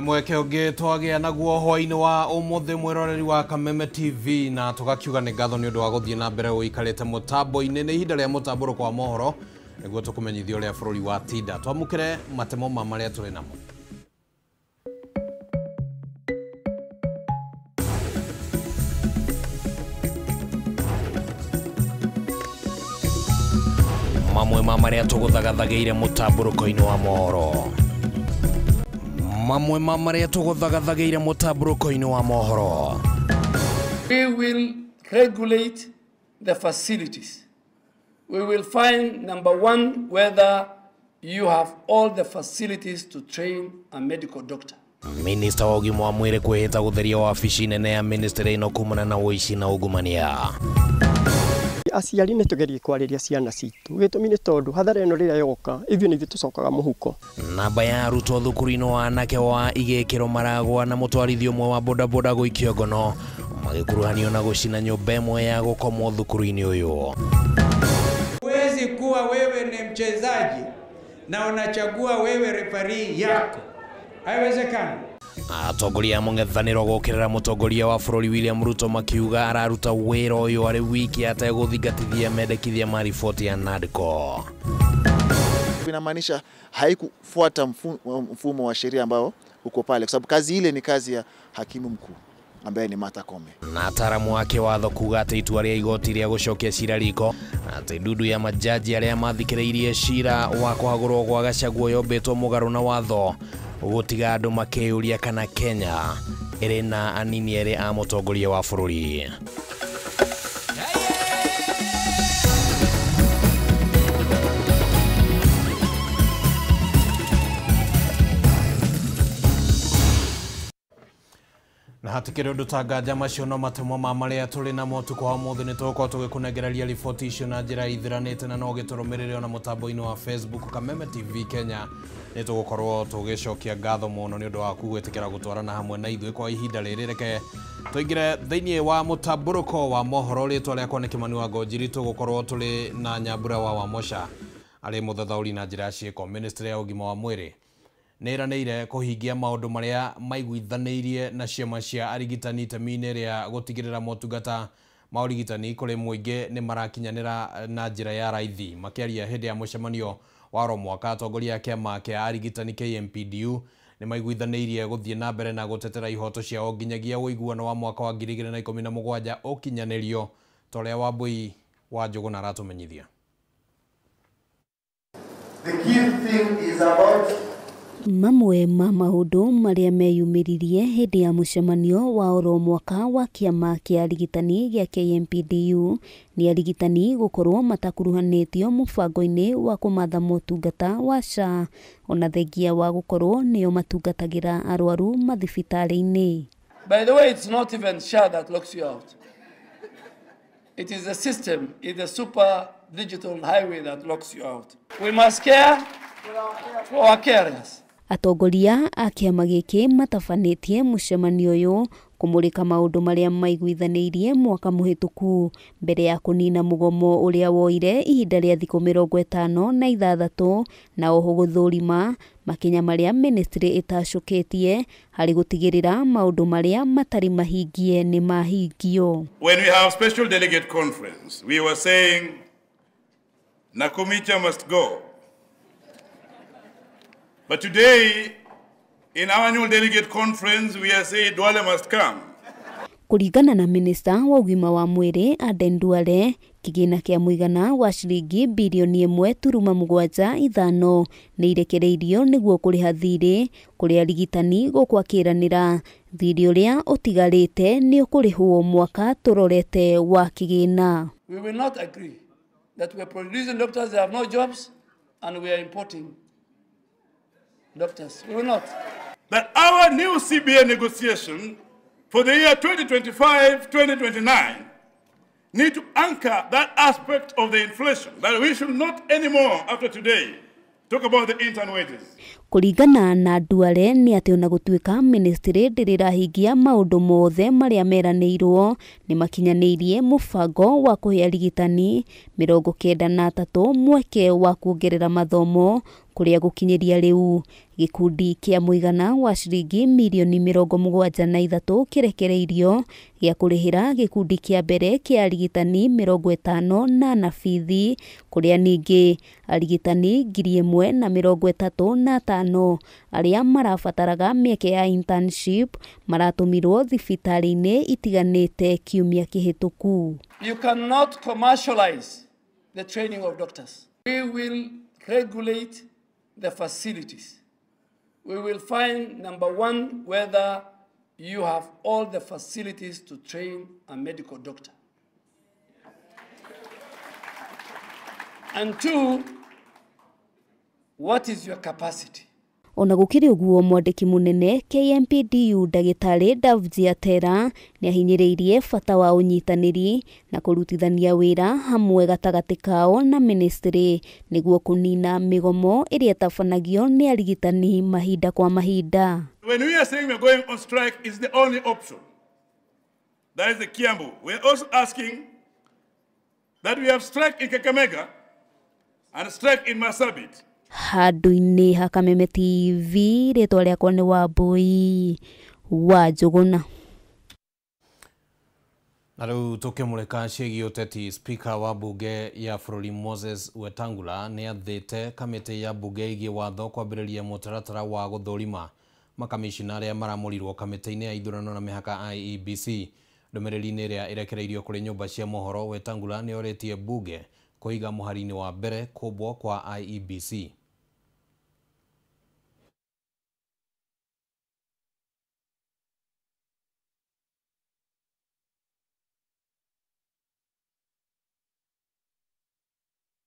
Mweke ũngĩ twagĩa naguo hwainĩ wa ũmũthĩ mwĩroreri wa Kameme TV na tũgakiuga nĩ ngatho nĩ ũndũ wa gũthiĩ na mbere ũikarĩte mũtambo-inĩ. Nĩ ihinda rĩa mũtambũrũko wa mohoro nĩguo tũkũmenyithia ũrĩa bũrũri wa tinda. Twamũkĩre matemo ma marĩa tũrĩ namo. Mamwe ma marĩa tũgũthagathagĩire mũtambũrũko-inĩ wa mohoro. Mamwe ma marĩa tũgũthagathagĩire mũtambũrũko-inĩ wa mohoro. We will regulate the facilities. We will find, number one, whether you have all the facilities to train a medical doctor. Minista wa ũgima wa mwĩrĩ kwĩhĩta gũtheria wabici nene ya ministry ĩno kumana na ũici na ungumania. Aciari nĩ tũgerie kwarĩria ciana citũ gĩtũmi nĩ tondũ hathara ĩno rĩrĩa yoka ithuĩ nĩ ithuĩ tũcokaga mũhuko. Namba ya arutwo thukuru-inĩ wa anake wa igĩkĩro maragwa na mũtwarithia ũmwe wa bodaboda gũikio ngono magĩkuruhanio na gũcina nyũmba ĩmwe ya gũkomwo thukuru-inĩ ũyũ. Huwezi kuwa wewe ni mchezaji na unachagua wewe refarii yako, haiwezekani. Atongoria a mũng'ethanĩro gũkĩrĩra mũtongoria wa bũrũri William Ruto makiuga araruta wĩra ũyũ arĩ wiki ategũthingatithia mendekithia ma riboti ya NADCO. Inamaanisha haikufuata mfumo wa sheria ambao uko pale, kwa sababu kazi ile ni kazi ya hakimu mkuu ambaye ni Martha Koome. Na ataaramu ake watho kuga atĩ itua rĩa igoti rĩa gũcokia cira riko atĩ ndundu ya majaji arĩa mathikĩrĩirie cira wa kũhagũrwo gwa Gachagua yombĩtwo mũgarũ na watho gũtiga andũ makĩyũria kana Kenya ĩrĩ na anini erĩ a mũtongoria wa bũrũri. Na hatikĩrĩ ũndũ ta nganja macio no matemo ma marĩa tũrĩ namo ũtukũ wa ũmũthĩ. Nĩ tũgũkorwo tũgĩkũnengereria riboti icio na njĩra ithiranĩte na no ũgĩtũrũmĩrĩre ona mũtambo-inĩ wa Facebook Kameme TV Kenya. Nĩ tũgũkorwo tũgĩcokia ngatho mũno nĩ ũndũ waku gwĩtĩkĩra gũtwarana hamwe na ithuĩ kwa ihinda rĩrĩ. Reke tũingĩre thĩinĩ wa mũtambũrũko wa mohoro. Rĩtwa rĩakwa nĩ Kĩmani wa Ngonjiri. Tũgũkorwo tũrĩ na Nyambura wa Wamosha arĩ mũthathaũri na njĩra ya ciĩko. Ministry ya ũgima wa mwĩrĩ nĩ ĩranĩire kũhingia maũndũ marĩa maiguithanĩirie na ciama cia arigitani itemi-inĩ rĩa gũtigĩrĩra motungata ma ũrigitani kũrĩ mũingĩ nĩ marakinyanĩra na njĩra ya raithi. Makĩaria hĩndĩ ya mũcemanio wa oro mwaka, atongoria a kĩama kĩa arigitani KMPDU nĩ maiguithanĩirie gũthiĩ na mbere na gũtetera ihoto ciao nginyagia ũiguano wa mwaka wa 2017 ũkinyanĩrio, ta ũrĩa Wambui wa Njũgũna aratũmenyithia. The key thing is about Mamwe ma maũndũ marĩa meyumĩririe hĩndĩ ya mũcemanio wa oro mwaka wa kĩama kĩa arigitani gĩa KMPDU nĩ arigitani gũkorwo matakuruhanĩtio mũbango-inĩ wa kũmatha motungata wa SHA ona thengia wa gũkorwo nĩo matungatagĩra arwaru mathibitarĩ-inĩ. By the way, it's not even SHA that locks you out. It is the system, it's the super digital highway that locks you out. We must care for our carers. Atongoria a kĩama gĩkĩ matabanĩtie mũcemanio ũyũ kũmũrĩka maũndũ marĩa maiguithanĩirie mwaka mũhĩtũku mbere ya kũnina mũgomo ũrĩa woire ihinda rĩa thikũ 56 na oho gũthũrima makinya marĩa ministry ĩtacũkĩtie harĩ gũtigĩrĩra maũndũ marĩa matarĩ mahingie nĩ mahingio. When we have special delegate conference, we were saying Nakumicha must go. But today, in our annual delegate conference, we are saying Duale must come. Kũringana na minista wa ũgima wa mwĩrĩ Aden Duale, kĩgĩna kĩa mũigana wa ciringi birioni 1.75 nĩ irekereirio nĩguo kũrĩha thirĩ kũrĩ arigitani gũkũ akĩranĩra thirĩ ũrĩa ũtigarĩte nĩ ũkũrĩhwo mwaka tũrorete wa kĩgĩna. We will not agree that we are producing doctors that have no jobs and we are importing doctors. We will not. That our new CBA negotiation for the year 2025-2029 need to anchor that aspect of the inflation, that we should not anymore after today talk about the intern wages. Kũringana na Duale nĩ atĩ ona gũtuĩka ministry ndĩrĩ ĩrahingia maũndũ mothe marĩa meranĩirwo nĩ makinyanĩirie mũbango wa kũhe arigitani 93 mweke wa kuongerera mathomo kũrĩa gũkinyĩria rĩu gĩkundi kĩa mũigana wa ciringi mirioni 73 kĩrekereirio gĩa kũrĩhĩra gĩkundi kĩa mbere kĩa arigitani 50 na bithi kũrĩa ningĩ arigitani 1035 arĩa marabataraga mĩeke ya internship maratũmirwo thibitarĩ-inĩ itiganĩte kiumia kĩhĩtũku. You cannot commercialize the training of doctors. We will regulate the facilities. We will find, number one, whether you have all the facilities to train a medical doctor. And two, what is your capacity? Ona gũkĩrĩ ũguo mwandĩki mũnene KMPDU ndagĩtarĩ Davji Atera nĩahinyĩrĩirie bata wa ũnyitanĩri na kũrutithania wĩra hamwe gatagatĩ kao na ministry nĩguo kũnina mĩgomo ĩrĩa ĩtabanagio nĩ arigitani mahinda kwa mahinda. When we are saying we are going on strike, it's the only option. That is the Kiambu. We are also asking that we have strike in Kakamega and strike in Marsabit. Handũ-inĩ ha Kameme TV rĩtwa rĩakwa nĩ Wambui wa Njũgũna. Na rĩu tũkĩmũrĩka ciĩgiĩ ũteti, Speaker wa bunge ya bũrũri Moses Wetangula nĩ athĩte kamĩtĩ ya bunge ĩgiĩ watho kwambĩrĩria mũtaratara wa gũthũrima makamishina arĩa maramũrirwo kamĩtĩ-inĩ ya ithurano na mĩhaka IEBC. Ndũmĩrĩri-inĩ ĩrĩa ĩrekereirio kũrĩ nyũmba cia mohoro, Wetangula nĩ orĩtie bunge kũiga mũhari-inĩ wa mbere kũmbwo kwa IEBC.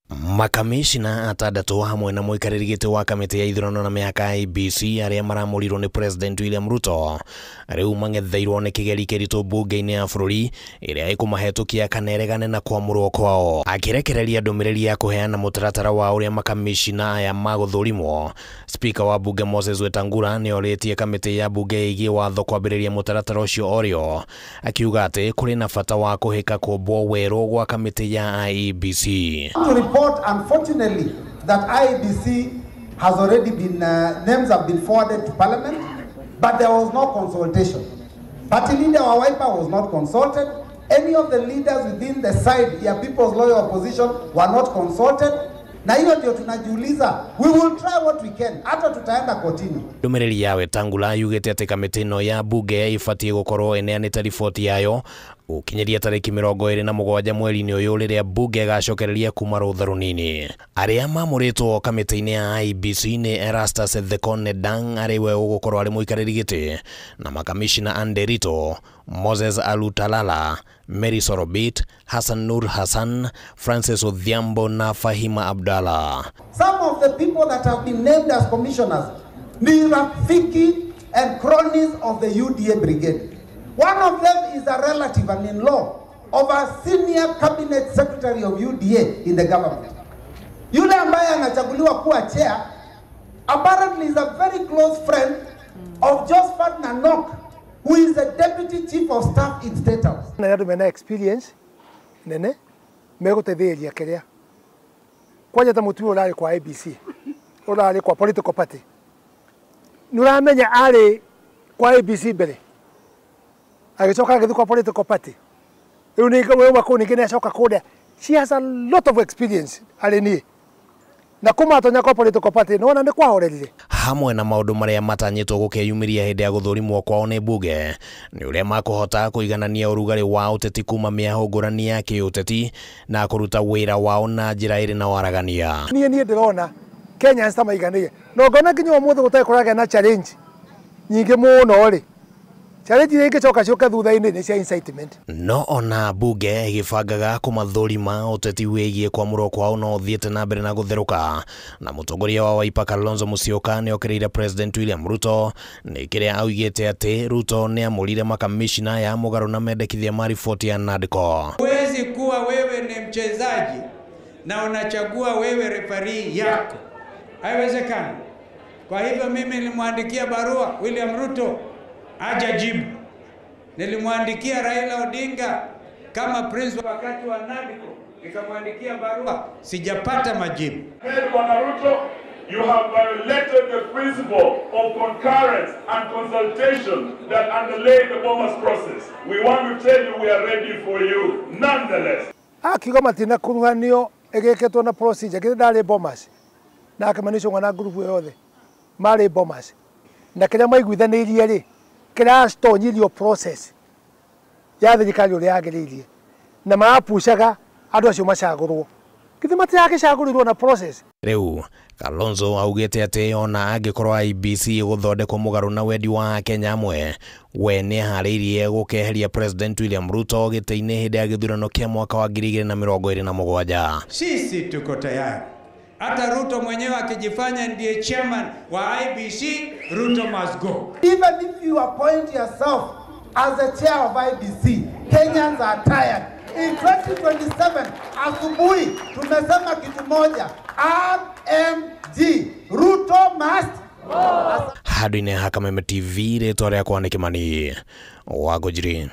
Makamishina atandatũ hamwe na mũikarĩri gĩtĩ wa kamĩtĩ ya ithurano na mĩhaka IEBC arĩa maramũrirwo nĩ President William Ruto rĩu mang'etheirwo nĩ kĩgeri kĩritũ bunge-inĩ ya bũrũri ĩrĩa ĩkũmahetũkia kana ĩregane na kwamũrwo kwao. Akĩrekereria ndũmĩrĩri ya kũheana mũtaratara wa ũrĩa makamishina aya magũthũrimwo, Speaker wa bunge Moses Wetangula nĩ orĩtie kamĩtĩ ya bunge ĩgiĩ watho kwambĩrĩria mũtaratara ũcio orĩo, akiuga atĩ kũrĩ na bata wa kũhĩka kũmbwo werũ gwa kamĩtĩ ya IEBC. Report, unfortunately, that IEBC has already been, names have been forwarded to Parliament, but there was no consultation. Party leader wa Wiper was not consulted. Any of the leaders within the side, ya People's Loyal Opposition, were not consulted. Na hiyo ndio tunajiuliza, we will try what we can, hata tutaenda kotini. Ndũmĩrĩri ya Wetangula yugĩte atĩ kamĩtĩ ĩno ya bunge ĩbatiĩ gũkorwo ĩneanĩte riboti yayo gũkinyĩria tarĩki 27 mweri-inĩ ũyũ rĩrĩa bunge ĩgacokereria kuma rũtha rũnini. Arĩa mamũrĩtwo kamĩtĩ-inĩ ya IEBC nĩ Erastus Thekone Dang arĩ we ũgũkorwo arĩ mũikarĩri gĩtĩ na makamishina Andy Rito, Moses Alutalala, Mary Sorobit, Hassan Nur Hassan, Francis Odhiambo na Fahima Abdallah. Some of the people that have been named as commissioners ni rafiki and cronies of the UDA brigade. One of them is a relative and in-law of a senior cabinet secretary of UDA in the government. Yule ambaye anachaguliwa kuwa chair apparently is a very close friend of Josephat Nanok, who is the deputy chief of staff in State House. Na andu mena experience nene meguteithĩrĩria kĩrĩa kwanja ta mũtu ũrarĩ kwa ABC ũrarĩ kwa political party nĩ ũramenya arĩ kwa ABC mbere agĩcoka agĩthiĩ kwa political party rĩu nĩ wauma kũu ningĩ nĩacoka kũrĩa. She has a lot of experience arĩ niĩ na kuma atonya kwa political party nĩwona nĩ kwahorerire. Hamwe na maũndũ marĩa matanyĩtwo gũkeyumĩria hĩndĩ ya gũthũrimwo kwao nĩ bunge nĩ ũrĩa makũhota kũiganania ũrugarĩ wa ũteti kuma mĩahũ ngũrani ya kĩũteti na kũruta wĩra wao na njĩra ĩrĩ na waragania. Niĩ ndĩrona Kenyans ta maiganĩire no ngona nginya ũmũthĩ gũtarĩ kũragĩa na challenge nyingĩ mũno rĩ, challenge iria ingĩcoka ciũke thutha-inĩ nĩ cia incitement. No ona bunge ĩgĩbangaga kũmathũrima ũteti wĩgiĩ kwamũrwo kwao no ũthiĩte na mbere na gũtherũka, na mũtongoria wa Wiper Kalonzo Musyoka nĩokĩrĩire President William Ruto nĩ kĩrĩa augĩte atĩ Ruto nĩamũrire makamishina ya mũgarũ na mendekithia ma riboti ya NADCO. Huwezi kuwa wewe ni mchezaji na unachagua wewe refarii yako, haiwezekani. Kwa hivyo mimi nilimwandikia barua William Ruto hajajibu. Nilimwandikia Raila Odinga kama prince wakati wa NADCO, nikamwandikia barua, sijapata majibu. Bwana Ruto, You have violated the principle of concurrence and consultation that underlay the Bomas process. We want to tell you we are ready for you nonetheless. Akiuga matinakuruhanio ĩgĩkĩtwo na procedure kĩrĩa ndarĩ Bomas na akĩmanĩcwo na ngurubu yothe marĩ Bomas na kĩrĩa maiguithanĩirie rĩ kĩratonyirio process ya thirikari ũrĩa yagĩrĩirie na marapucaga andũ acio macagũrwo githĩ matiragĩcagũrirwo na process. Rĩu Kalonzo augĩte atĩ ona angĩkorwo IEBC ĩgũthondekwo mũgarũ na wendi wa Kenya amwe, we nĩeharĩirie gũkeheria President William Ruto gĩtĩ-inĩ hĩndĩ ya gĩthurano kĩa mwaka wa 2027. Sisi tuko tayari. Hata Ruto mwenyewe akijifanya ndiye chairman wa IEBC, Ruto must go. Even if you appoint yourself as the chair of IEBC, Kenyans are tired. In 2027, asubuhi tumesema kitu moja, RMG, Ruto must go. Handũ-inĩ ha Kameme TV, rĩtwa rĩakwa nĩ Kĩmani wa Ngũnjiri.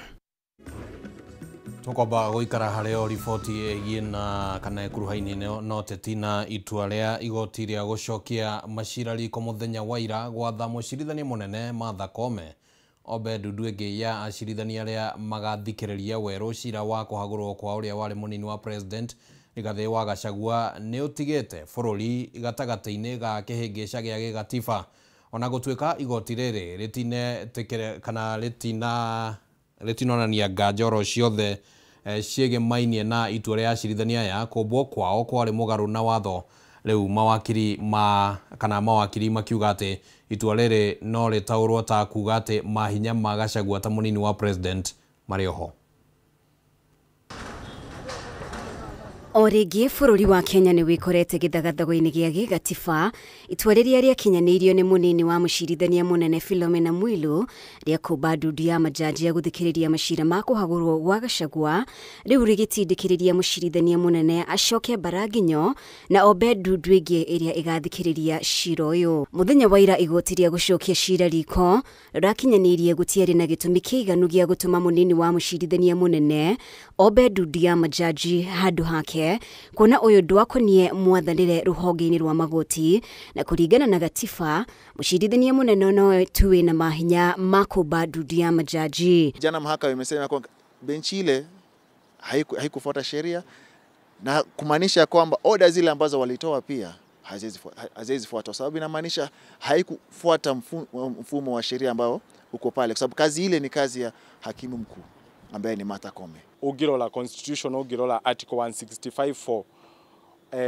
Tũkwamba gũikara harĩ o riboti ĩgiĩ na kana ĩkuruhaine na ũteti na itua rĩa igoti rĩa gũcokia macira riko mũthenya wa ira gwatha mũcirithania mũnene Martha Koome ombe ndundu ĩngĩ ya acirithania arĩa magathikĩrĩria werũ cira wa kũhagũrwo kwa ũrĩa warĩ mũnini wa president Rigathĩ wa Gachagua nĩ ũtigĩte bũrũri gatagatĩ-inĩ ga kĩhĩngĩca gĩa gĩgatiba. Ona gũtuĩka igoti rĩrĩ rĩtinetĩkĩre kana rĩtinonania nganja oro ciothe ciĩgĩmainie na itua rĩa acirithania aya, kũmbwo kwao kwarĩ mũgarũ na watho. Rĩu mawakiri ma kana mawakiri makiuga atĩ itua rĩrĩ no rĩtaũrwo ta kuga atĩ mahinya ma Gachagua ta mũnini wa president marĩ oho. O rĩngĩ bũrũri wa Kenya nĩ wĩkorete gĩthagathago-inĩ gĩa gĩgatiba. Itua rĩrĩa rĩakinyanĩirio nĩ mũnini wa mũcirithania mũnene Philomena Mwilu rĩa kũmba ndundu ya majaji ya gũthikĩrĩria macira ma kũhagũrwo gwa Gachagua rĩu rĩgĩtindĩkĩrĩria mũcirithania mũnene acoke Mbaranginyo na ombe ndundu ĩngĩ ĩrĩa ĩgathikĩrĩria cira ũyũ. Mũthenya wa ira igoti rĩa gũcokia cira riko rĩrakinyanĩirie gũtiarĩ na gĩtũmi kĩiganu gĩa gũtũma mũnini wa mũcirithania mũnene ombe ndundu ya majaji handũ hake, kuona ũyũ ndwakonie mwathanĩre rũhonge-inĩ rwa magoti, na kũringana na gatiba mũcirithania mũnene nowe tu wĩna mahinya ma kũmba ndundu ya majaji. Jana mahakama imesema kwamba benchi ile haikufuata sheria na kumaanisha kwamba oda zile ambazo walitoa pia haziwezi fuatwa, sababu inamaanisha haikufuata mfumo wa sheria ambao uko pale, kwa sababu kazi ile ni kazi ya hakimu mkuu ambaye ni Martha Koome. Ũngĩrora constitution, ũngĩrora article 165(4),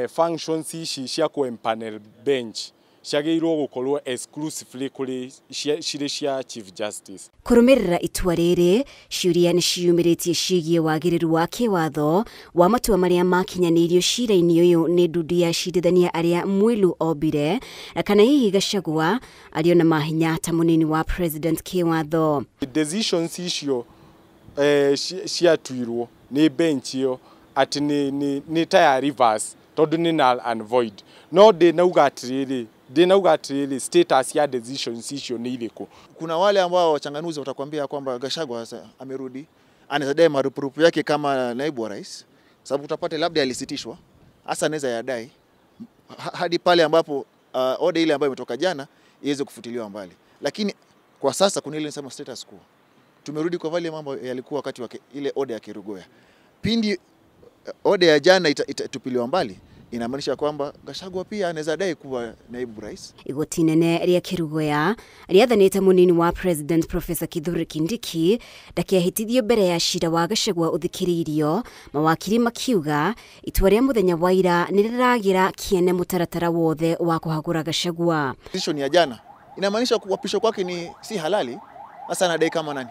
functions ici cia kũ-empanel bench ciagĩrĩirwo gũkorwo exclusively kũrĩ cirĩ cia Chief Justice. Kũrũmĩrĩra itua rĩrĩ, ciũria nĩ ciumĩrĩtie ciĩgiĩ wagĩrĩru wa kĩwatho wa matua marĩa makinyanĩirio cira-inĩ ũyũ nĩ ndundu ya acirithania arĩa Mwilu ombire, na kana hihi Gachagua arĩ ona mahinya ta mũnini wa president kĩwatho. Decisions icio ciatuirwo nĩ bench ĩyo atĩ nĩ ta ya reverse tondũ nĩ null and void. No ndinauga atĩrĩrĩ status ya decisions icio nĩ irĩkũ. Kuna wale ambao wachanganuzi watakwambia kwamba Gachagua sasa amerudi, anaweza dai marupurupu yake kama naibu wa rais, sababu utapata labda alisitishwa, hasa anaweza yadai hadi pale ambapo order ile ambayo imetoka jana iweze kufutiliwa mbali. Lakini kwa sasa kuna ile nisema status quo. Tumerudi kwa wale mambo yalikuwa wakati wa ile order ya Kerugoya. Pindi order ya jana itatupiliwa mbali, inamaanisha kwamba Gachagua pia anaweza dai kuwa naibu rais. Igoti nene rĩa Kerugoya rĩathanĩte mũnini wa president Professor Kithure Kindiki ndakehĩtithio mbere ya cira wa Gachagua ũthikĩrĩirio, mawakiri makiuga itua rĩa mũthenya wa ira nĩ rĩragĩra kĩene mũtaratara wothe wa kũhagũra Gachagua. Decision ya jana inamaanisha kuapishwa kwake ni si halali. Sasa anadai kama nani?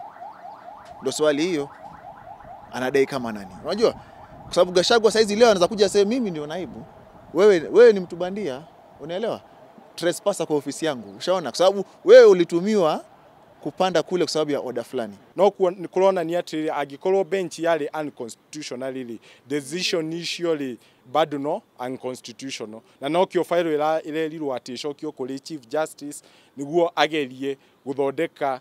Ndio swali hiyo. Anadai kama nani? Unajua, kwa sababu Gachagua saizi leo anaweza kuja aseme mimi ndio naibu, wewe ni mtu bandia, unaelewa? Trespasser kwa ofisi yangu. Ushaona? Kwa sababu wewe ulitumiwa kupanda kule kwa sababu ya order fulani. No kuona ni atiri agikorwo bench yale unconstitutional rĩ, decision icio rĩ bado no unconstitutional, na no kio file ĩrerirwo atĩ ĩcokio kũrĩ Chief Justice nĩguo agerie gũthondeka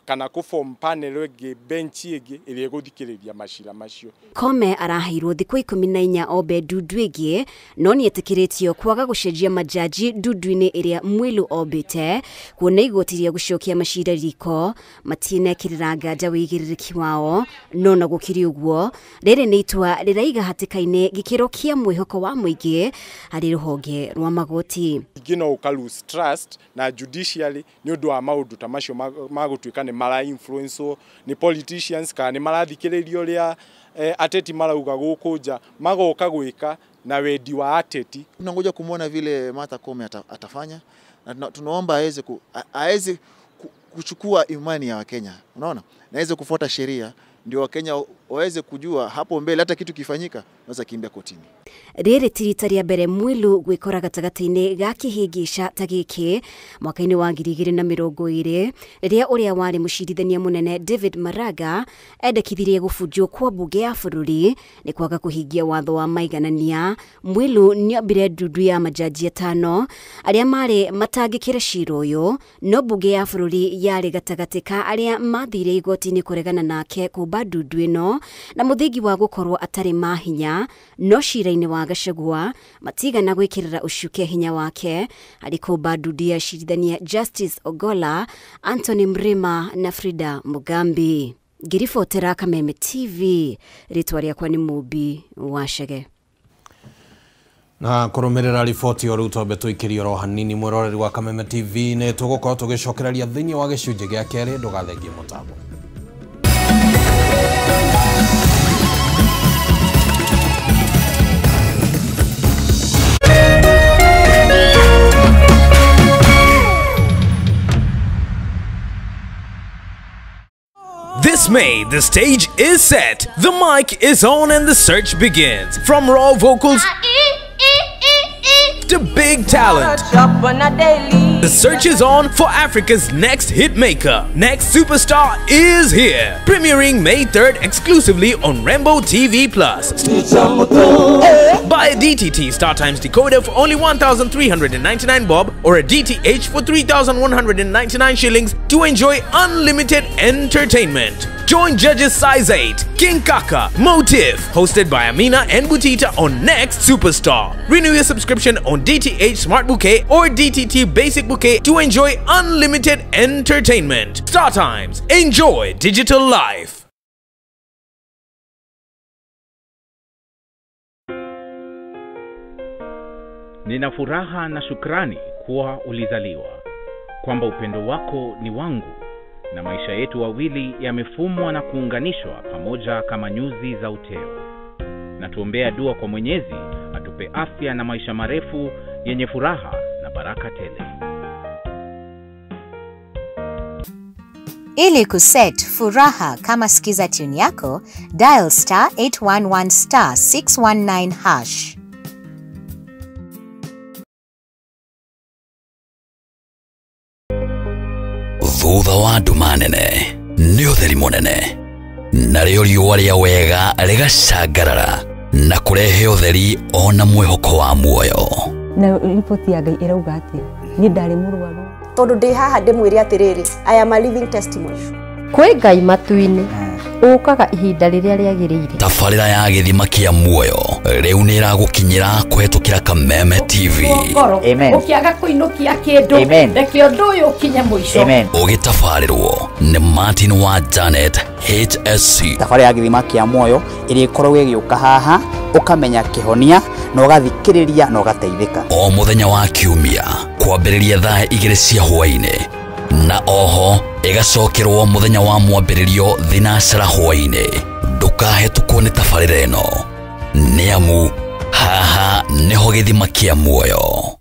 kana kũ form panel ĩngĩ, bench ĩngĩ ĩrĩa ĩgũthikĩrĩria macira macio. Koome araheirwo thikũ 14 ombe ndundu ĩngĩ, no nĩetĩkĩrĩtio kwaga gũcenjia majaji ndundu-inĩ ĩrĩa Mwilu ombĩte, kuona igoti rĩa gũcokia macira riko matinekĩrĩra nganja wĩigĩrĩrĩki wao. No na gũkĩrĩ ũguo, rĩrĩ nĩ itua rĩraiga hatĩka-inĩ gĩkĩro kĩa mwĩhoko wa mũingĩ harĩ rũhonge rwa magoti. Ningĩ no ũka lose trust na judiciary nĩ ũndũ wa maũndũ ta macio ma gũtuĩka nĩ mara influence nĩ politicians kana nĩ marathikĩrĩria ũrĩa ateti marauga gũkũ nja, magoka gwĩka na wendi wa ateti. Tunangoja kumwona vile Martha Koome atafanya, na tunaomba aweze kuchukua imani ya Wakenya, unaona, na aweze kufuata sheria ndio Wakenya waweze kujua hapo mbele hata kitu kifanyika naweza kimbia kotini. Rĩrĩ ti rita rĩa mbere Mwilu gwĩkora gatagatĩ-inĩ ga kĩhĩngĩca ta gĩkĩ mwaka-inĩ wa 2020 rĩrĩa ũrĩa warĩ mũcirithania mũnene David Maraga endekithirie gũbunjwo kwa mbunge ya bũrũri nĩ kwaga kũhingia watho wa maiganania. Mwilu nĩombire ndundu ya majaji 5 arĩa marĩ matangĩkĩre cira ũyũ, no mbunge ya bũrũri yarĩ gatagatĩ ka arĩa mathire igoti-inĩ kũregana nake kũmba ndundu ĩno na mũthingi wa gũkorwo atarĩ mahinya, no cira-inĩ wa Gachagua matigana gwĩkĩrĩra ũcuke hinya wake harĩ kũmba ndundu ya acirithania Justice Ogola, Anthony Mrima na Frida Mugambi. Ngĩribotera Kameme TV, rĩtwa rĩakwa nĩ Mũmbi wa Chege. Na kũrũmĩrĩra riboti o rĩu twambe tũikĩrie oro hanini mwĩroreri wa Kameme TV, nĩ tũgũkorwo tũgĩcokereria thĩinĩ wa gĩcunjĩ gĩa kerĩ. Ndũgathengie mũtambo. This May, the stage is set, the mic is on, and the search begins. From raw vocals to big talent, the search is on for Africa's next hitmaker. Next Superstar is here. Premiering May 3rd exclusively on Rembo TV Plus. Buy a DTT Star Times decoder for only 1,399 bob or a DTH for 3,199 shillings to enjoy unlimited entertainment. Join judges Size 8, King Kaka, Motif, hosted by Amina and Butita on Next Superstar. Renew your subscription on DTH Smart Bouquet or DTT Basic Bouquet to enjoy unlimited entertainment. Star Times, enjoy digital life. Nina furaha na shukrani kuwa ulizaliwa, kwamba upendo wako ni wangu na maisha yetu wawili yamefumwa na kuunganishwa pamoja kama nyuzi za uteo. Na tuombea dua kwa Mwenyezi atupe afya na maisha marefu yenye furaha na baraka tele. Ili kuset furaha kama skiza tune yako, dial star 811 star 619 hash. Thutha wa nduma nene nĩ ũtheri mũnene, narĩo riũa rĩa wega rĩgacangarara na kũrehe ũtheri ona mwĩhoko wa muoyo. Na riboti ya Ngai ĩrauga atĩa? Niĩ ndarĩ mũrwaru. Tondũ ndĩ haha ndĩmwĩre atĩrĩrĩ, I am a living testimony. Kwĩ Ngai matu-inĩ ũkaga ihinda rĩrĩa rĩagĩrĩire. Tabarĩra ya gĩthima kĩa muoyo rĩu nĩ ĩragũkinyĩra kũhetũkĩra Kameme TV. Ũkĩaga kũinũkia kĩndũ, reke ũndũ ũyũ ũkinye mũico. Ũgĩtabarĩrwo nĩ Martin wa Janet HSC. Tabarĩra ya gĩthima kĩa muoyo ĩrĩa ĩkoragwo ĩgĩũka haha, ũkamenya kĩhonia na ũgathikĩrĩria na ũgateithĩka. O mũthenya wa kiumia kwambĩrĩria thaa 2 cia hwaĩ-inĩ, na oho ĩgacokerwo mũthenya wa mwambĩrĩrio thinacera hwaĩ-inĩ. Ndũkahetũkwo nĩ tabarĩra ĩno, nĩ amu haha nĩho gĩthima kĩa muoyo.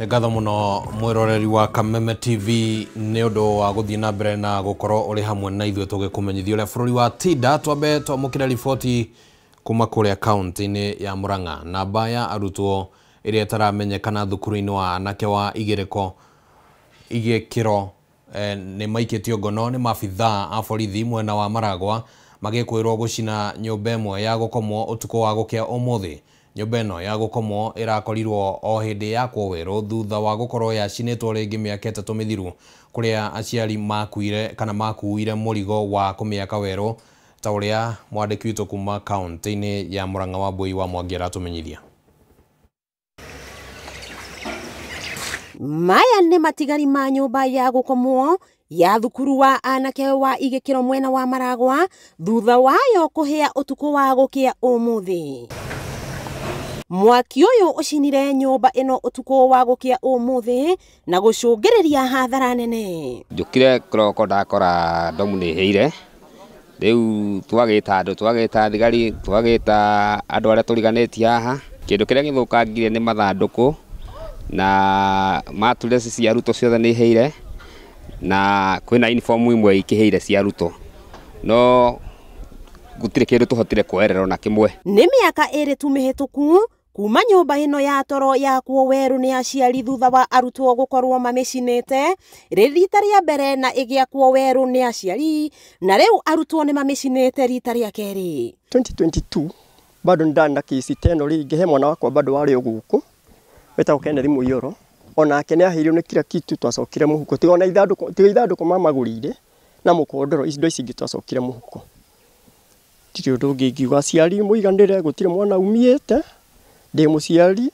Ngatho muno mwiroreri wa Kameme TV nĩ ũndũ wa gũthiĩ na mbere na gũkorwo ũrĩ hamwe na ithuĩ tũgĩkũmenyithia ũrĩa bũrũri wa tinda. Twambe twamũkĩre riboti kuma kũrĩa kaunti-inĩ ya Murang'a. Namba ya arutwo ĩrĩa ĩtaramenyekana thukuru-inĩ wa anake wa igĩrĩko igĩkĩro nĩ maikĩtio ngono nĩ maabithaa a borithi mwena wa Maragwa magĩkwĩrwo gũcina nyũmba ĩmwe ya gũkomwo ũtukũ wa gũkĩa ũmũthĩ. Nyũmba ĩno ya gũkomwo ĩrakorirwo o hĩndĩ yakwo werũ thutha wa gũkorwo yacinĩtwo rĩngĩ mĩaka 3 mĩthiru kũrĩa aciari makuire kana makuire mũrigo wa kũmĩaka werũ ta ũrĩa mwandĩki witũ kuma kaunti-inĩ ya Murang'a Wambui wa Mwangi aratũmenyithia. Maya nĩ matigari ma nyũmba ya gũkomwo ya thukuru wa anake wa Igĩkĩro mwena wa Maragwa thutha wayo kũhĩa ũtukũ wa gũkĩa ũmũthĩ. Mwaki ũyũ ũcinire nyũmba ĩno ũtukũ wa gũkĩa ũmũthĩ na gũcũngĩrĩria hathara nene. Njũkire kĩroko ndakora ndomu nĩ ĩhĩire. Rĩu twagĩta andũ, twagĩta thigari, twagĩta andũ arĩa tũriganĩtie haha. Kĩndũ kĩrĩa gĩthũkangire nĩ mathandũkũ na mattress cia arutwo ciothe nĩ ihĩire na kwĩna uniform imwe ikĩhĩire cia arutwo, no gũtirĩ kĩndũ tũhotire kuoerera ona kĩmwe. Nĩ mĩaka 2 tu mĩhĩtũku kuma nyũmba ĩno ya toro yakwo werũ nĩ aciari thutha wa arutwo gũkorwo mamĩcinĩte rĩ rita rĩa mbere na ĩgĩakwo werũ nĩ aciari, na rĩu arutwo nĩ mamĩcinĩte rita rĩa kerĩ. 2022 bado ndana kesi teno rĩngĩ he mwana wakwa bado warĩ o gũkũ wetagwo Kenneth Mũiyũro, onake nĩ ahĩirwo nĩ kila kitu twacokire mũhuko, tiga ona ithandũkũ, tiga ithandũkũ mamagũrĩire na mũkondoro, indo ici ingĩ twacokire mũhuko. Ndirĩ ũndũ ũngĩ ingiuga, aciari mũiganĩre, gũtirĩ mwana umĩte, ndĩ mũciari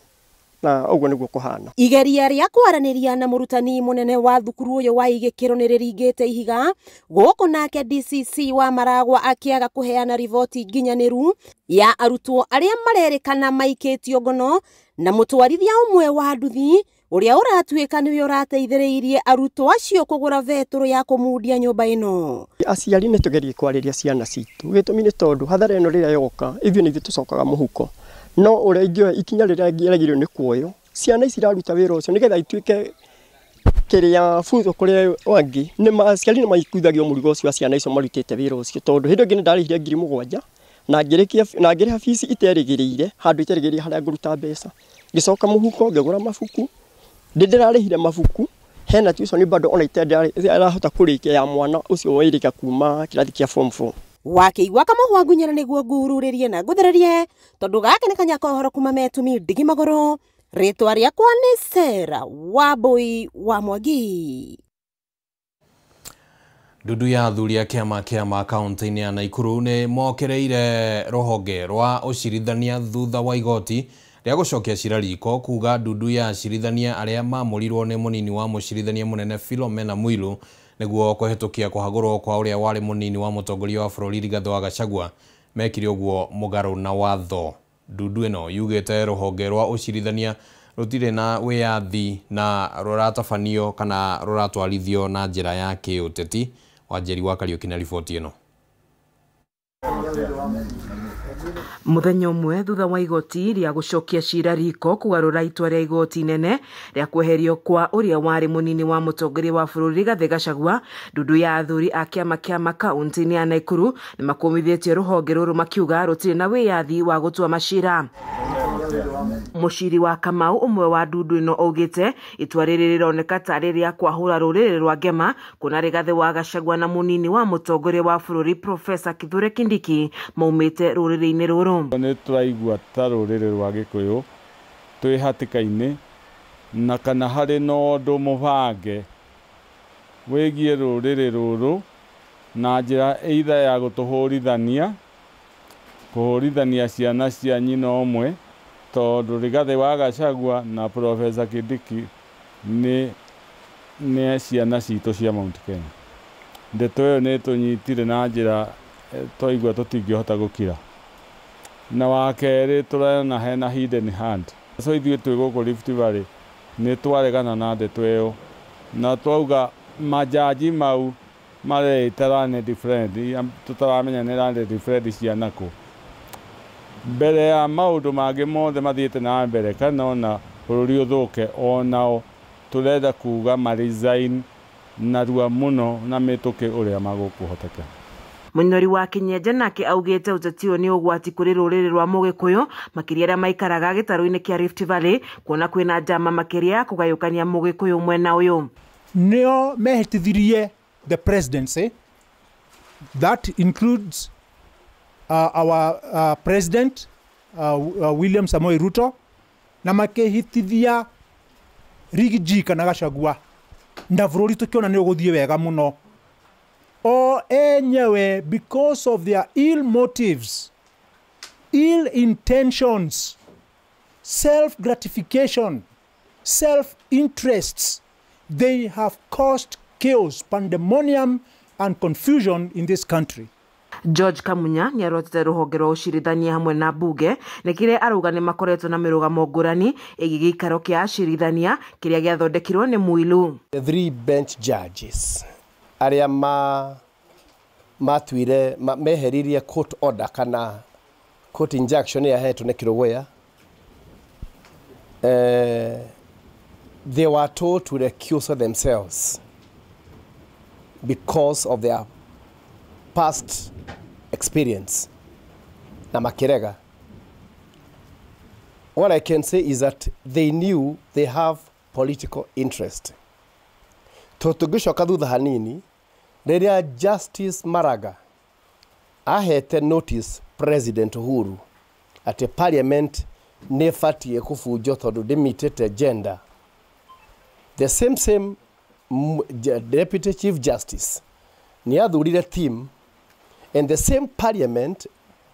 na ũguo nĩguo kũhana. Igeria rĩa kwaranĩria na mũrutani mũnene wa thukuru ũyũ wa Igĩkĩro nĩ rĩringĩte ihiga gũkũ, nake DCC wa Maragwa akĩaga kũheana riboti nginyanĩru ya arutwo arĩa marerĩkana maikĩtio ngono na mũtwarithia ũmwe wa nduthi ũrĩa ũratuĩka nĩwe ũrateithĩrĩirie arutwo acio kũgũra betũrũ ya kũmundia nyũmba ĩno. Aciari nĩ tũgerie kwarĩria ciana citũ, gĩtũmi nĩ tondũ hathara ĩno rĩrĩa yoka ithuĩ nĩ ithuĩ tũcokaga mũhuko, no ũrĩa ingĩoya ikinya rĩrĩa rĩagĩrĩirwo nĩ kuoywo, ciana ici iraruta wĩra ũcio nĩgetha ituĩke kĩrĩa funzo kũrĩ angĩ. Nĩ aciari nĩ maikuithagio mũrigo ũcio wa ciana icio marutĩte wĩra ũcio, tondũ hĩndĩ ĩngĩ nĩ ndarĩhire 7,000 na ngĩrĩkia na ngĩrĩha fees iterĩgĩrĩire handũ iterĩgĩrĩire harĩa ngũruta mbeca, ngĩcoka mũhuko ngĩgũra mabuku, ndĩrarĩhire mabuku hena tuition bado ona iterahota kũrĩkia ya mwana ũcio wairĩka kuma kĩrathi kĩa form 4. Wakĩigua kamũhwa ngunyĩra nĩguo ngururĩrie na ngũthererie tondũ gaka nĩ kanya kohoro kuma metumi ndigi magũrũ. Rĩtwa rĩakwa nĩ Sarah Wambui wa Mwangi. Ndundu ya athuri a kĩama kĩa kaunti-inĩ ya Nakuru nĩ mokereire rũhonge rwa ũcirithania thutha wa igoti rĩa gũcokia cira riko kuga ndundu ya acirithania arĩa mamũrirwo nĩ mũnini wa mũcirithania mũnene Philomena Mwilu nĩguo kũhetũkia kũhagũrwo kwa ũrĩa warĩ mũnini wa mũtongoria wa bũrũri Rigathĩ wa Gachagua mekire ũguo mũgarũ na watho. Ndundu ĩno yugĩte rũhonge rwa ũcirithania rũtirĩ na wĩyathi na rũratabanio kana rũratwarithio na njĩra ya kĩũteti. Wanjeri wa Kariũki na riboti ĩno. Muthenya ũmwe thutha wa igoti rĩa gũcokia cira riko kũgarũra itua rĩa igoti inene rĩa kweherio kwa ũrĩa warĩ mũnini wa mũtongoria wa bũrũri Rigathĩ Gachagua, ndundu ya athuri a kĩama kĩa kaunti-inĩ ya Nakuru nĩ makũmithĩtie rũhonge rũrũ makiuga rũtirĩ na wĩyathi wa gũtua macira. Mũciri wa Kamau ũmwe wa ndundu ĩno augĩte itua rĩrĩ rĩroneka tarĩ rĩa kwahũra rũrĩrĩ rwa Ngema kuona Rigathĩ wa Gachagua na mũnini wa mũtongoria wa bũrũri Profesa Kithure Kindiki maumĩte rũrĩrĩ-inĩ rũrũ. Nĩ tũraigua ta rũrĩrĩ rwa Gĩkũyũ twĩ hatĩka-inĩ na kana harĩ na ũndũ mũbange wĩgiĩ rũrĩrĩ rũrũ na njĩra either ya gũtũhũrithania, kũhũrithania ciana cia nyina ũmwe, tondũ Rigathĩ wa Gachagua na Profesa Kindiki nĩ ciana citũ cia Mount Kenya. Ndeto ĩyo nĩ tũnyitire na njĩra twaigua tũtingĩhota gũkira. Na wa kerĩ tũrona hena hidden hand. So ithuĩ twĩ gũkũ Rift Valley nĩ twaregana na ndeto ĩyo na twauga majaji mau mareita learned friend, tũtaramenya nĩ learned friend ciana kũ. Mbere ya maũndũ mangĩ mothe mathiĩte na mbere kana ona bũrũri ũthũke, onao tũrenda kuga ma resign narua mũno na mĩtũkĩ ũrĩa magũkũhoteka. Mũnyori wa Kĩnyenje nake augĩte ũteti ũyũ nĩ ũgwati kũrĩ rũrĩrĩ rwa Mũgĩkũyũ makĩria arĩa maikaraga gĩtarũ-inĩ kĩa Rift Valley kuona kwĩna njama makĩria ya kũgayũkania Mũgĩkũyũ mwena ũyũ. Nĩo mehĩtithirie the presidency, that includes our president William Samoei Ruto na makehitithia Rigiji kana Gachagua na bururi tukiona ni uguthie wega muno. O enyewe, because of their ill motives, ill intentions, self-gratification, self-interests, they have caused chaos, pandemonium and confusion in this country. George Kamunya nĩ arotete rũhonge rwa ũcirithania hamwe na bunge nĩ kĩrĩa arauga nĩ makoretwo na mĩrũgamo ngũrani ĩgiĩ gĩikaro kĩa acirithania kĩrĩa gĩathondekirwo nĩ Mwilu. The three bench judges arĩa matuire meheririe court order kana court injunction yahetwo nĩ Kĩrũgũya, they were told to recuse themselves because of their past experience na makirega. What I can say is that they knew they have political interest. Tũngĩcoka thutha hanini, rĩrĩa Justice Maraga ahete notice President Uhuru atĩ parliament nĩ ĩbatiĩ kũbunjwo tondũ ndĩmitĩte gender, the same Deputy Chief Justice nĩ athurire team, and the same parliament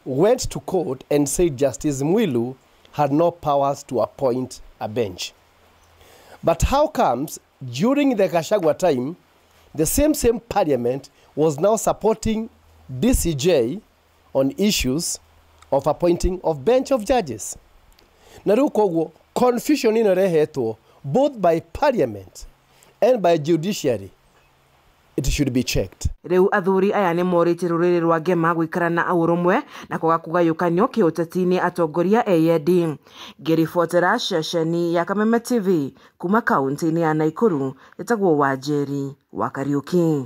went to court and said Justice Mwilu had no powers to appoint a bench. But how comes during the Gachagua time, the same parliament was now supporting DCJ on issues of appointing of bench of judges? Na rĩu koguo confusion ĩno ĩrehetwo both by parliament and by judiciary, it should be checked. Rĩu athuri aya nĩ morĩtie rũrĩrĩ rwa Ngema gũikara na ũrũmwe na kwaga kũgayũkanio kĩũteti-inĩ atongoria eyendi. Ngĩribotera ceceni ya Kameme TV kuma kaunti-inĩ ya Naikuru, ĩtagwo Wanjeri wa Kariuki.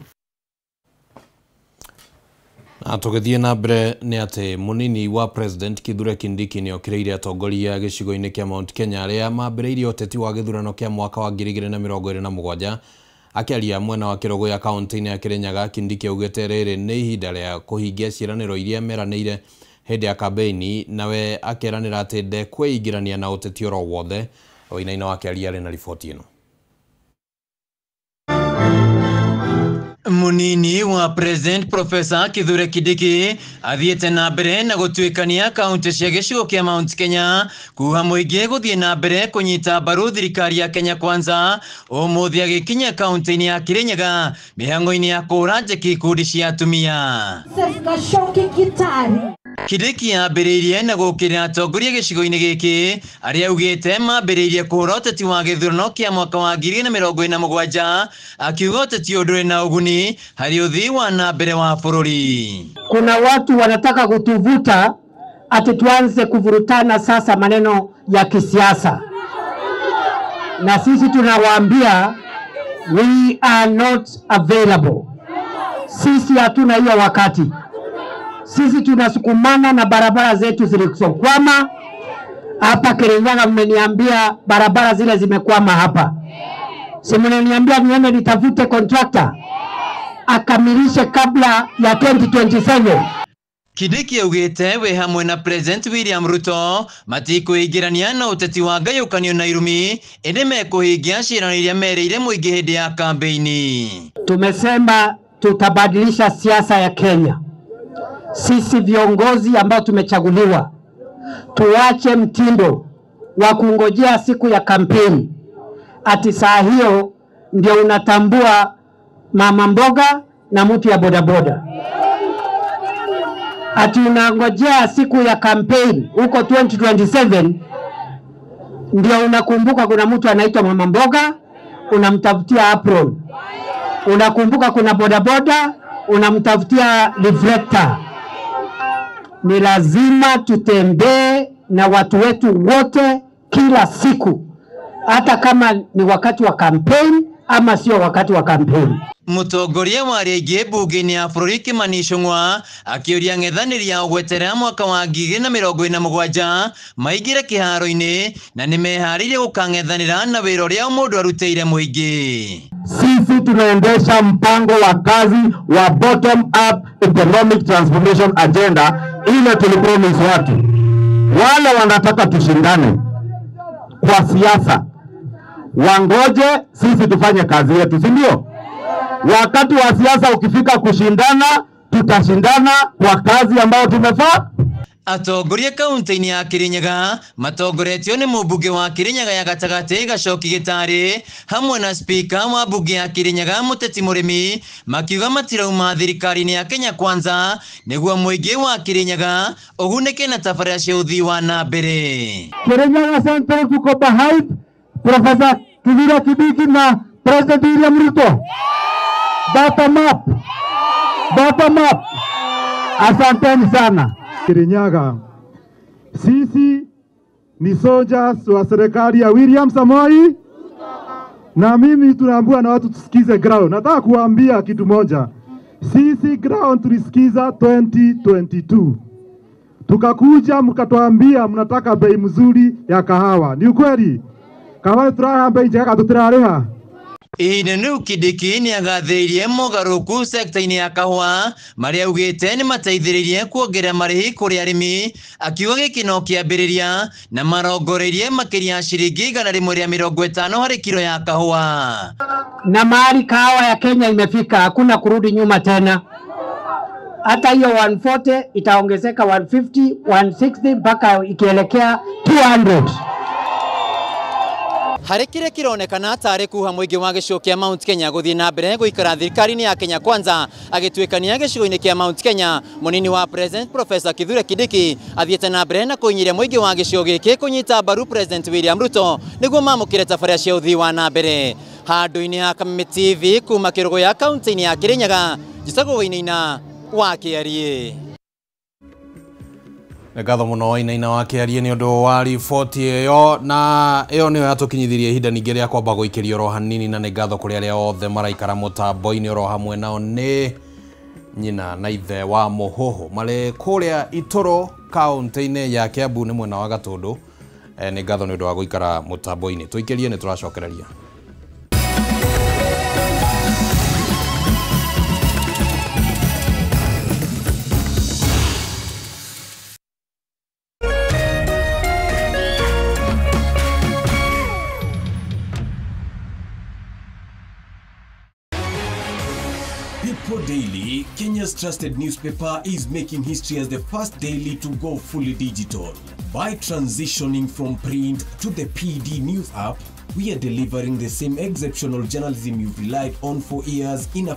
Na tũgĩthiĩ na mbere nĩ atĩ mũnini wa President Kithure Kindiki nĩ okĩrĩire atongoria gĩcigo-inĩ kĩa Mount Kenya arĩa mambĩrĩirie ũteti wa gĩthurano kĩa mwaka wa 2027. Akĩaria mwena wa Kĩrũgũya kaunti-inĩ ya Kĩrĩnyaga, Kindiki augĩte rĩrĩ nĩ ihinda rĩa kũhingia ciĩranĩro iria meranĩire hĩndĩ ya kambeini, nawe akeranĩra atĩ ndekwĩingĩrania na ũteti oro wothe. Wainaina wake akĩaria arĩ na riboti ĩno. Munini wa President Professor Kithure Kindiki athiĩte na mbere na gũtuĩkania kaunti cia gĩcigo kĩa Mount Kenya kuha mũingĩ gũthiĩ na mbere kũnyita mbaru thirikari ya Kenya Kwanza. Ũmũthĩ agĩkinya kaunti-inĩ ya Kĩrĩnyaga mĩhang'o-inĩ ya kũhũra njeki ikundi cia atumia. Kindiki ambĩrĩirie na gũũkĩrĩra atongoria gĩcigo-inĩ gĩkĩ arĩa augĩte mambĩrĩirie kũhũra ũteti wa gĩthurano kĩa mwaka wa 2027, akiuga ũteti ũyũ ndũrĩ na ũguni harĩ ũthii wa na mbere wa bũrũri. Kuna watu wanataka kutuvuta ati tuanze kuvurutana sasa maneno ya kisiasa, na sisi tunawaambia we are not available. Sisi hatuna hiyo wakati. Sisi tunasukumana na barabara zetu zilizokwama hapa Kirinyaga. Mmeniambia barabara zile zimekwama hapa, si mnaniambia niende nitafute contractor akamilishe kabla ya 2027. Kindiki augĩte we hamwe na President William Ruto matikwĩingĩrania na ũteti wa ngayũkanio na irumi, ĩndĩ mekũhingia ciĩranĩro iria merĩire mũingĩ hĩndĩ ya kambeini. Tumesema tutabadilisha siasa ya Kenya. Sisi viongozi ambao tumechaguliwa tuache mtindo wa kungojea siku ya kampeni ati saa hiyo ndio unatambua mama mboga na mtu ya bodaboda. Ati unangojea siku ya kampeni huko 2027 ndio unakumbuka kuna mtu anaitwa mama mboga, unamtafutia apron. Unakumbuka kuna bodaboda, unamtafutia reflector. Ni lazima tutembee na watu wetu wote kila siku, hata kama ni wakati wa campaign ama sio wakati wa kampeni. Mũtongoria wa arĩa aingĩ mbunge-inĩ ya bũrũri Kimani Ichung'wa akĩũria ang'ethanĩri ao gweterera mwaka wa 2027 maingĩre kĩharo-inĩ na nĩmeharĩirie gũkang'ethanĩra na wĩra ũrĩa mũndũ arutĩire mũingĩ. Sisi tunaendesha mpango wa kazi wa bottom up economic transformation agenda ile tulipromise watu. Wale wanataka tushindane kwa siasa wangoje sisi tufanye kazi yetu, si ndio? Wakati wa siasa ukifika kushindana, tutashindana kwa kazi ambayo tumefaa. Atongoria kaunti-inĩ ya Kirinyaga matongoretio nĩ mũmbunge wa Kirinyaga ya gatagatĩ Gacoki Gĩtarĩ hamwe na spika wa mbunge ya Kirinyaga Mũteti Mũrĩmi makiuga matirauma thirikari-inĩ ya Kenya Kwanza nĩguo mũingĩ wa Kirinyaga ũgunĩke na tabarĩra cia ũthii wa na mbere. Kirinyaga Central tuko behind Professor Kithure Kindiki na President William Ruto. Bottom up. Bottom up. Asanteni sana. Kirinyaga, sisi ni soldiers wa serikali ya William Samoei, na mimi tunaambiwa na watu tusikize ground. Nataka kuambia kitu moja, sisi ground tulisikiza 2022, tukakuja mkatuambia mnataka bei mzuri ya kahawa. Ni ukweli? Kahawa turaha bei njega tutirareha. Ihinda rĩu Kindiki nĩagathĩrĩirie mogarũrũku sekta-inĩ ya kahũa marĩa augĩte nĩmateithĩrĩirie kuongerera marĩhi kũrĩ arĩmi, akiuga gĩkĩ no kĩambĩrĩria na marongoreirie makĩria ya ciringi 150 harĩ kiro ya kahũa. Na mahali kahawa ya Kenya imefika, hakuna kurudi nyuma tena. Hata hiyo 140 itaongezeka 150, 160 mpaka ikielekea 200. Harĩ kĩrĩa kĩronekana tarĩ kuha mũingĩ wa gĩcigo kĩa Mount Kenya gũthiĩ na mbere gũikara thirikari-inĩ ya Kenya Kwanza agĩtuĩkania gĩcigo-inĩ kĩa Mount Kenya, mũnini wa President Professor Kithure Kindiki athiĩte na mbere na kũinyĩria mũingĩ wa gĩcigo gĩkĩ kũnyita mbaru President William Ruto nĩguo mamũkĩre tabarĩra cia ũthii wa na mbere. Handũ-inĩ ha Kameme TV kuma Kĩrũgũya kaunti-inĩ ya Kĩrĩnyaga, njĩtagwo Wainaina wa Kĩariĩ. Nĩ ngatho mũno Wainaina wa Kĩariĩ nĩ ũndũ wa riboti ĩyo, na ĩyo nĩyo yatũkinyithirie ihinda ningĩ rĩa kwamba gũikĩrio oro hanini, na nĩ ngatho kũrĩ arĩa othe maraikara mũtambo-inĩ oro hamwe nao nĩ nyina na ithe wa Mũhũhũ marĩ kũrĩa Itũrũ kaunti-inĩ ya Kiambu nĩ mwena wa Gatũndũ. Nĩ ngatho nĩ ũndũ wa gũikara mũtambo-inĩ, tũikĩrie nĩ tũracokereria. People Daily, Kenya's trusted newspaper, is making history as the first daily to go fully digital. By transitioning from print to the PD News app, we are delivering the same exceptional journalism you've relied on for years in a